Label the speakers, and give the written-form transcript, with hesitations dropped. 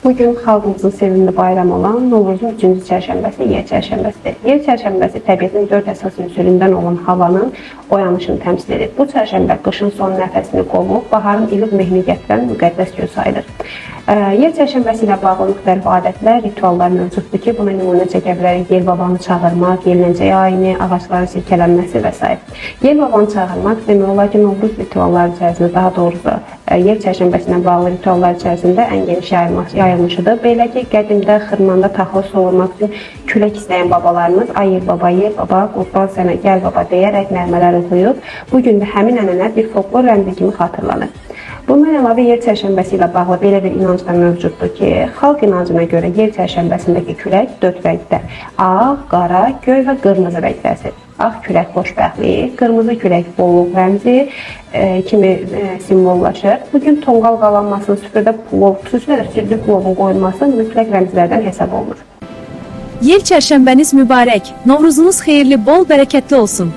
Speaker 1: Bu gün xalqımızın sevimli bayramı olan Novruzun 3-cü çərşənbəsi Yer çərşənbəsidir. Yer çərşənbəsi təbiətin 4 əsas ünsüründən olan havanın oyanışını təmsil edir. Bu çərşənbə qışın son nəfəsini qovub, baharın ilıq mehrini gətirən müqəddəs gün sayılır. Yer çərşənbəsi ilə bağlı müxtəlif adətlər, rituallar mövcuddur ki, buna nümunə çəkə bilərik. Yel babanı çağırmaq, yelləncək ayini, ağacların silkələnməsi və s. Yel babanı çağırmaq demək olar ki, Novruz ritualları içərisində, daha doğrusu yer çərşənbəsi ilə bağlı rituallar içərisində ən geniş yayılmışıdır. Belə ki, qədimdə xırmanda taxıl sovurmaq üçün külək istəyən babalarımız ay yer baba, yer baba, qurban sənə gəl baba deyərək nəğmələr oxuyub. Bu gün də həmin ənənə bir folklor rəmzi kimi xatırlanır. Bundan əlavə yer çərşənbəsi ilə bağlı belə bir inanc da mövcuddur ki, xalq inancına görə yer çərşənbəsindəki külək 4 rəngdə: ağ, qara, göy və qırmızı rəngdə əsir. Ağ külək xoşbəxtlik, qırmızı külək bolluq rəmzi kimi simvollaşır. Bugün tonqal qalanmasının süfrədə plov, xüsusilə də südlü plovun qoyulması mütləq rəmzlərdən hesab olunur.
Speaker 2: Yel çərşənbəniz mübarək, Novruzunuz xeyirli, bol bərəkətli olsun.